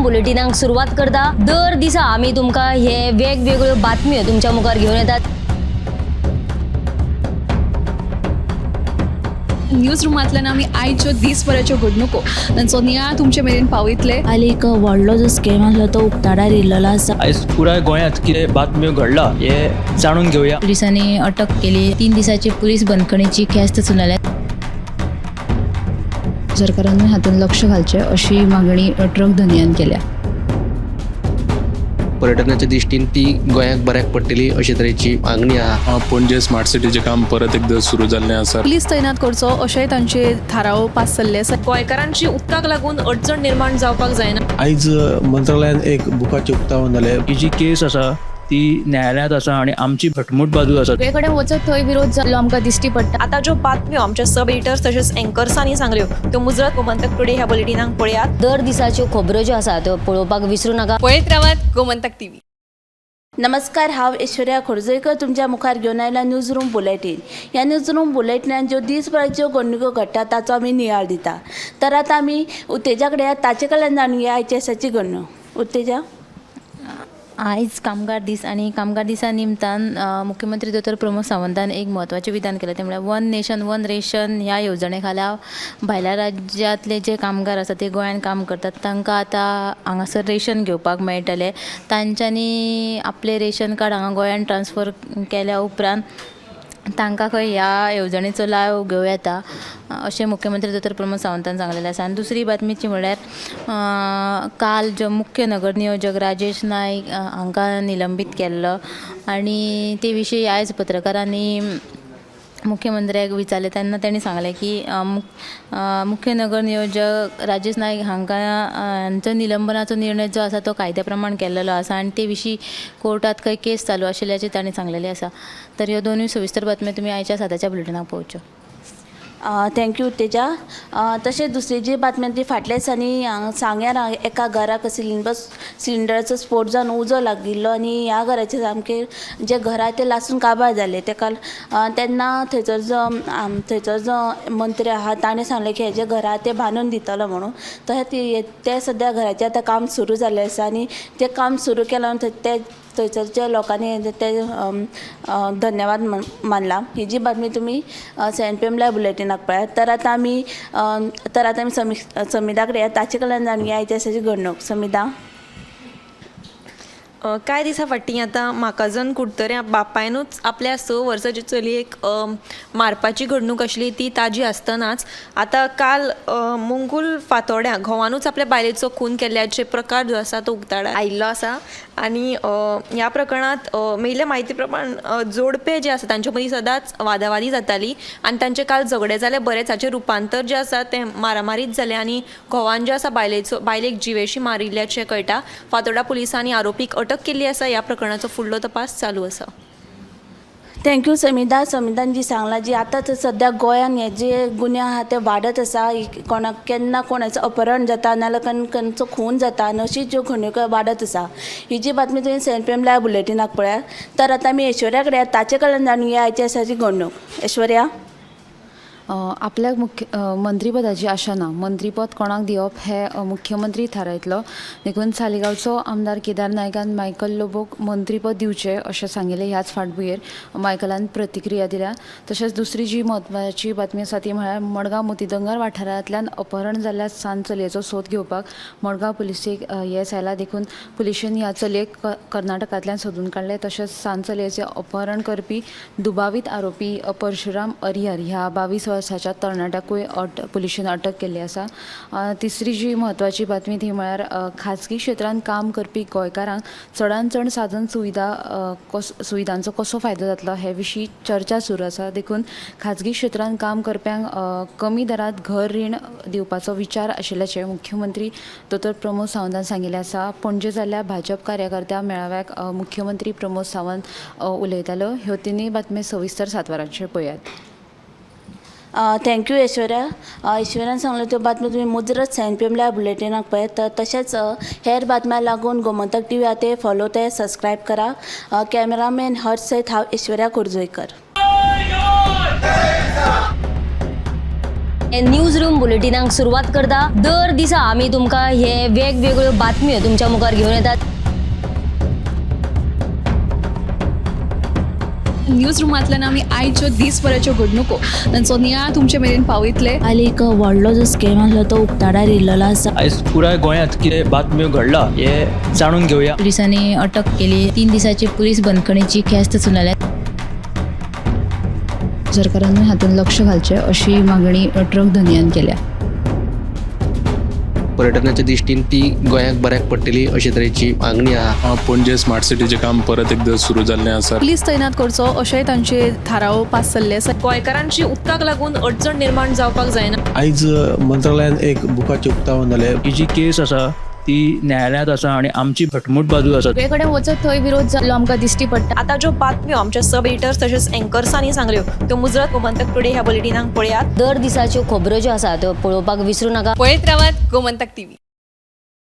बुलेटिनाक सुरवात करता. दर दिसा आमी तुमकां हे वेगवेगळ्यो बातम्यो तुमच्या मुखार घेवन येतात. न्यूज रुमांतल्यान आमी आयच्यो दीसभराच्यो घडणुको तांचो नियाळ तुमचे मेरेन पावयतले. काल एक व्हडलो जो स्कॅम आसलो तो उक्ताडार येयल्लो आसा. आयज पुराय गोंयांत कितें बातम्यो घडला हे जाणून घेवया. पुलिसांनी अटक केली. 3 दिसाची पुलीस बंदखणीची ख्यास्त सुनायल्या. सरकारान हातूंत लक्ष घालचें अशी मागणी ट्रक धनयान केल्या. पर्यटनाच्या दृश्टीन ती गोंयाक बऱ्याक पडटली अशे तरेची मागणी आहा. पणजे स्मार्ट सिटीचें काम परत एकदां सुरू जाल्लें आसा. पुलीस तैनात करचो अशेंय तांचे थाराव पास जाल्ले आसा. गोंयकारांची उदकाक लागून अडचण निर्माण जावपाक जायना. आयज मंत्रालयान एक बुकाचें उक्तावण जालें. ही जी केस आसा ती न्यायालयांत आसा आनी आमची घटमूट बाजू आसा. सगळे कडेन वचत थंय विरोध जाल्लो आमकां दिश्टी पडटा. आतां ज्यो बातम्यो आमच्या सब एडिटर्स तशेंच एंकर्सांनी सांगल्यो त्यो मुजरत गोमंतक टुडे ह्या बुलेटिनाक पळयात. दर दिसाच्यो खबरो ज्यो आसा त्यो पळोवपाक विसरू नाका. पळयत रावात गोमंतक टीव्ही. नमस्कार, हांव ऐश्वर्या खोर्जोयकर तुमच्या मुखार घेवन आयला न्यूज रूम बुलेटीन. ह्या न्यूज रूम बुलेटिनान ज्यो दीसभराच्यो घडणुको घडटा ताचो आमी नियाळ दिता. तर आतां आमी उत्तेजा कडेन ताचे कडल्यान जाणून घेया आयच्या दिसाची घडणूक. उत्तेजा. आयज कामगार दीस आनी कामगार दिसा निमतान मुख्यमंत्री दोतोर प्रमोद सावंतान एक म्हत्वाचें विधान केलें, तें म्हळ्यार वन नेशन वन रेशन ह्या येवजणे खाला भायल्या राज्यांतले जे कामगार आसा ते गोंयांत काम करतात तांकां आतां हांगासर रेशन घेवपाक मेळटलें. तांच्यांनी आपलें रेशन कार्ड हांगा गोंयांत ट्रान्सफर केल्या उपरांत तांकां खंय ह्या येवजणेचो लाव घेवं येता अशें मुख्यमंत्री दोतोर प्रमोद सावंतान सांगलेलें आसा. आनी दुसरी बातमीची म्हळ्यार काल जो मुख्य नगर नियोजक राजेश नायक हांकां निलंबीत केल्लो आनी ते विशीं आयज पत्रकारांनी मुख्यमंत्र्याक विचारलें तेन्ना तांणी सांगलें की मुख्य नगर नियोजक राजेश नायक हांकां हांचो निलंबनाचो निर्णय जो आसा तो कायद्या प्रमाण केल्लो आसा आनी ते विशीं कोर्टांत खंय केस चालू आशिल्ल्याचें तांणी सांगलेलें आसा. तर ह्यो दोनूय सविस्तर बातम्यो तुमी आयच्या सदाच्या बुलेटिनाक पळोवच्यो. Thank you Utteja. तशेंच दुसरी जी बातमी ती फाटल्या दिसांनी हांगा सांग्यार एका घराक सिलिंडराचो स्फोट जावन उजो लागिल्लो आनी ह्या घराचे सामकें जे घर ते लासून काबार जाले. तेका तेन्ना थंयसर जो मंत्री आहा ताणें सांगलें की हेजे घर आहा ते बांदून दितलो म्हणून. तशें तें सद्या घराचें आतां काम सुरू जाल्लें आसा आनी तें काम सुरू केलां ते थंयसरच्या लोकांनी ते धन्यवाद मानला. ही जी बातमी तुमी 7 PM live बुलेटिनाक पळयात. तर आतां आमी समिधा कडेन ताचे कडल्यान जाणून आयच्या दिसाची घडणूक. समिधा. कांय दिसां फाटीं आतां म्हाकाजन कुडतऱ्या बापायनूच आपल्या 6 वर्सांचे चलयेक मारपाची घडणूक आशिल्ली ती ताजी आसतनाच आतां काल मुंगूल फातोड्यां घोवानूच आपल्या बायलेचो खून केल्ल्याचे प्रकार जो आसा तो उक्ताडार आयिल्लो आसा. आनी ह्या प्रकरणांत मेळिल्ल्या म्हायती प्रमाण जोडपे जे आसा तांचे मदीं सदांच वादावादी जाताली आनी तांचें काल झगडें जालें बरेंच हाचें रुपांतर जें आसा तें मारामारीत जालें आनी घोवान जें आसा बायलेक जिवेशी मारिल्ल्याचें कळटा. फातोडा पुलिसांनी आरोपीक अटक केल्ली आसा. ह्या प्रकरणाचो फुडलो तपास चालू आसा. Thank you Samidha. समिधान जी सांगलां जी आतां सद्या गोंयान हे जे गुन्यांव आहा ते वाडत आसा. कोणाक केन्ना कोणाचो अपहरण जाता नाजाल्यार कोणाचो खून जाता आनी अशी ज्यो घडणुको वाडत आसा. ही जी बातमी तुमी 7 PM live बुलेटिनाक पळयात. तर आतां आमी ऐश्वर्या कडेन ताचे कडल्यान जाणून घेया आयच्या दिसाची घडणूक. ऐश्वर्या. आपल्याक मुख्य मंत्रीपदाची आशा ना. मंत्रीपद कोणाक दिवप हें मुख्यमंत्री थारायतलो. देखून सालिगांवचो आमदार केदार नायकान मायकल लोबोक मंत्रीपद दिवचें अशें सांगिल्लें. ह्याच फाटभुंयेर मायकलान प्रतिक्रिया दिल्या. तशेंच दुसरी जी म्हत्वाची बातमी आसा ती म्हळ्यार मडगांव मोतीदोंगर वाठारांतल्यान अपहरण जाल्ल्या सान चलयेचो सोद घेवपाक मडगांव पुलिसेक येस आयला. देखून पुलिशेन ह्या चलयेक कर्नाटकांतल्यान सोदून काडलें. तशेंच सान चलयेचें अपहरण करपी दुबावीत आरोपी परशुराम अरियर ह्या 22 वर्साच्या तरणाट्याकूय पुलिशेन अटक केल्ली आसा. तिसरी जी म्हत्वाची बातमी ती म्हळ्यार खाजगी क्षेत्रांत काम करपी गोंयकारांक चडान चड साधन सुविधा सुविधांचो कसो फायदो जातलो हे विशीं चर्चा सुरू आसा. देखून खाजगी क्षेत्रांत काम करप्यांक कमी दरांत घर रीण दिवपाचो विचार आशिल्ल्याचें मुख्यमंत्री दोतोर प्रमोद सावंतान सांगिल्लें आसा. पणजे जाल्ल्या भाजप कार्यकर्त्या मेळाव्याक मुख्यमंत्री प्रमोद सावंत उलयतालो. ह्यो तिनूय बातम्यो सविस्तर 7 वरांचेर पळयात. Thank you Aishwarya. ऐश्वर्यान सांगलें त्यो बातम्यो तुमी मुजरत 7 PM live बुलेटिनाक पळयात. तशेंच हेर बातम्यां लागून गोमंतक टीव्ही आहा ते फॉलो ते सबस्क्रायब करा. कॅमेरामॅन हर्ष सयत हांव ऐश्वर्या खोर्जोयकर. न्यूज रूम बुलेटिनाक सुरवात करता. दर दिसा आमी तुमकां हे वेगवेगळ्यो बातम्यो तुमच्या मुखार घेवन येतात. न्यूज रुमांतल्यान आमी आयच्यो दीसभराच्यो घडणुको तांचो नियाळ तुमचे मेरेन पावयतले. काल एक व्हडलो जो स्कॅम आसलो तो उक्ताडार येयल्लो आसा. आयज पुराय गोंयांत कितें बातम्यो घडला हे जाणून घेवया. पुलिसांनी अटक केली. 3 दिसाची पुलीस बंदखणीची ख्यास्त सुनायल्या. सरकारानूय हातूंत लक्ष घालचें अशी मागणी ट्रक धनयान केल्या. पर्यटनाच्या दृश्टीन ती गोंयाक बऱ्याक पडटली अशे तरेची मागणी आहा. पणजे स्मार्ट सिटीचें काम परत एकदां सुरू जाल्लें आसा. पुलीस तैनात करचो अशेंय तांचे थाराव पास जाल्ले आसा. गोंयकारांची उदकाक लागून अडचण निर्माण जावपाक जायना. आयज मंत्रालयान एक बुकाचें उक्तावण जालें. ही जी केस आसा ती न्यायालयांत आसा आनी आमची घटमूट बाजू आसा. सगळे कडेन वचत थंय विरोध जाल्लो आमकां दिश्टी पडटा. आतां ज्यो बातम्यो आमच्या सब एडिटर्स तशेंच एंकर्सांनी सांगल्यो त्यो मुजरत गोमंतक टुडे ह्या बुलेटिनाक पळयात. दर दिसाच्यो खबरो ज्यो आसा त्यो पळोवपाक विसरू नाका. पळयत रावात गोमंतक टीव्ही.